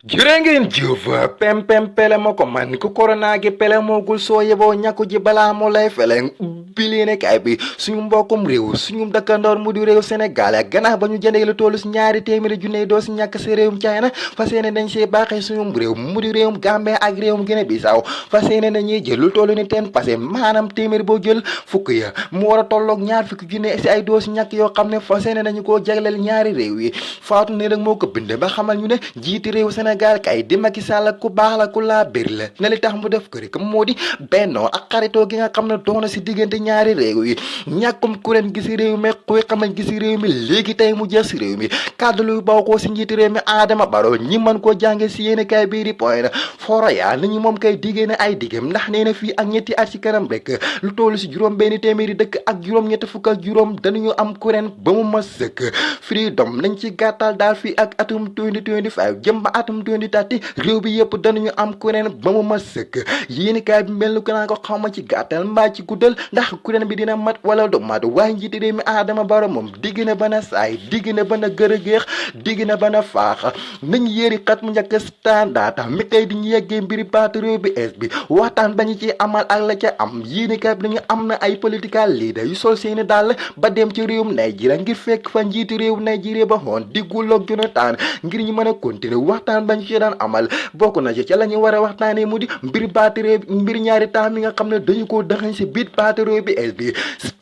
jërë ngeen jëf pem pele ma ko man ku corona gi pele moogul soo yeboo ñàkku ji balaa moo lay fele bi leen kay bi suñu mbokkum réew suñu dëkkandoor mu di réew Sénégal gannaaw ba ñu jëndee lu tollu si ñaari téeméeri junne doo si ñàkk si réewum China fas yéene dañ see baaxee suñu réew mu di réewum Gambie ak réewum Guinée Bissau fas yéene dañuy jël lu tollu ni teen passé maanaam téeméer boo jël fukk ya mu war a tolloog ñaar fukki junne si ay doo si ñàkk yoo xam ne fas yéene dañu koo jagleel ñaari réew yi faatu ne rek moo ko bind ba xamal ñu ne jiiti réew Sénégal kay di Macky Sall ku baax la ku laa bir la ne li tax mu def ko rek moo di bennoo ak xaritoo gi nga xam ne dox na si diggante ñaari réew yi ñàkkum kuréen gi si réew mi kuy xamal gi si réew mi léegi tey mu jeex si réew mi kàddu luy baw koo si njiiti réew mi Adama Barrow ñi mën koo jànge si yéen kay bii di point fora yaa nañu moom kay diggée ne ay diggam ndax nee na fii ak ñetti at ci kanam rek lu toll si juróom benn téeméeri dëkk ak juróom ñetti fukk ak juróom dañuñu am kuréen ba mu ma sëkk freedom nañ ci gàttal daal fii ak atum 2025 jëm ba atum 2030 réew bi yëpp danañu am kuréen ba mu ma sëkk yéeni kaay bi mel ni ko naa ko xawma ci gàttal mbaa ci guddal ndax kuréen bi dina mat wala du mat waaye njiiti réew mi Adama Barrow moom digg na ba na saay digg na ba na gër a géex digg na ba na faax nañ yéeri xat mu njëkk standard mi kay di ñu yeggee mbiri baatu réew bi es bi waxtaan bañu ci amal ak la ca am yéeni kaay bi dañu am na ay political leader yu sol seeni dàll ba dem ci réewum Nigeria ngir fekk fa njiiti réew Nigeria ba xoon di Goodluck Jonathan ngir ñu mën a continuer waxtaan bañ ci daan amal bokk na ci ca la ñu war a waxtaanee mu di mbir baatu réew mbir ñaari temps mi nga xam ne dañu koo dëxañ si biir baatu réew bi es bi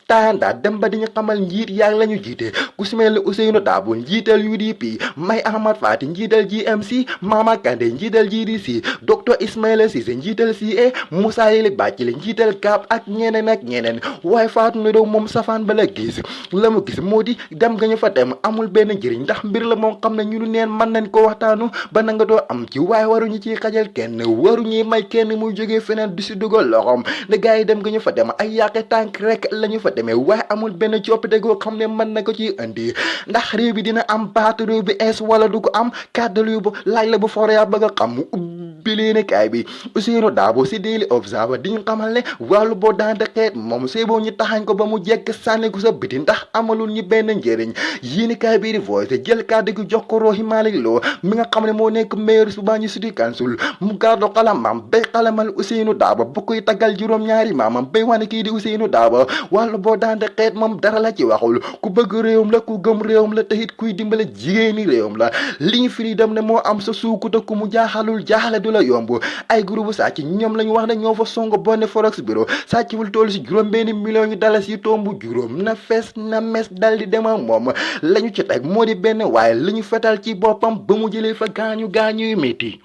standard dem ba diñu xamal njiit yaag la ñu jiite ku si mel ni Ousseynou Dabo njiital UDP Mai Ahmad Fati njiital GMC Mama Kandeh njiital GDC docteur Ismaila Cissé njiital CA Moussa Yeli Bathily njiital CAP ak ñeneen ak ñeneen waaye Fatou Ndao moom safaan ba la gis la mu gis moo di dem nga ñu fa dem amul benn njëriñ ndax mbir la moo xam ne ñu neen mën nañ ko waxtaanu ba na nga doo am ci waaye waruñu ciy xajal kenn waruñuy may kenn muy jógee feneen di si dugal loxoom ne gars yi dem nga ñu fa dem ay yàqe tànk rek la ñu fa demee waaye amul benn coppite goo xam ne mën na ko ciy indi ndax réew bi dina am baatu réew bi es wala du ko am kàddalu yu bu laaj la bu fore yaa bëgg a xam bi leen kaay bi Ousseynou Dabo si Daily Observer di ñu xamal ne wàllu boo daan xeet moom see boo ñu taxañ ko ba mu jekk sànni ko sa biti ndax amalul ñu benn njëriñ yéeni kaay bii di Voice jël kàddu gi jox ko Rohey Malick Lowe mi nga xam ne moo nekk maire su Banjul City Council mu gàddu xalamam bay xalamal Ousseynou Dabo bu koy taggal juróom-ñaari maamam bay wane kii di Ousseynou Dabo wàllu boo daan xeet moom dara la ci waxul ku bëgg réewam la ku gëm réewam la te it kuy dimbale jigéeni réewam la ligne freedom ne moo am sa suukuta ku mu jaaxalul jaaxale du la yomb ay groupe sàcc ñoom lañu wax ne ñoo fa song bonne forex bureau sàcc wul toll si juróom benn million yu dalas yi tombu juróom na fees na mes dal di dema moom lañu ci teg moo di benn waaye li ñu fetal ci boppam ba mu jëlee fa gaañu yu métti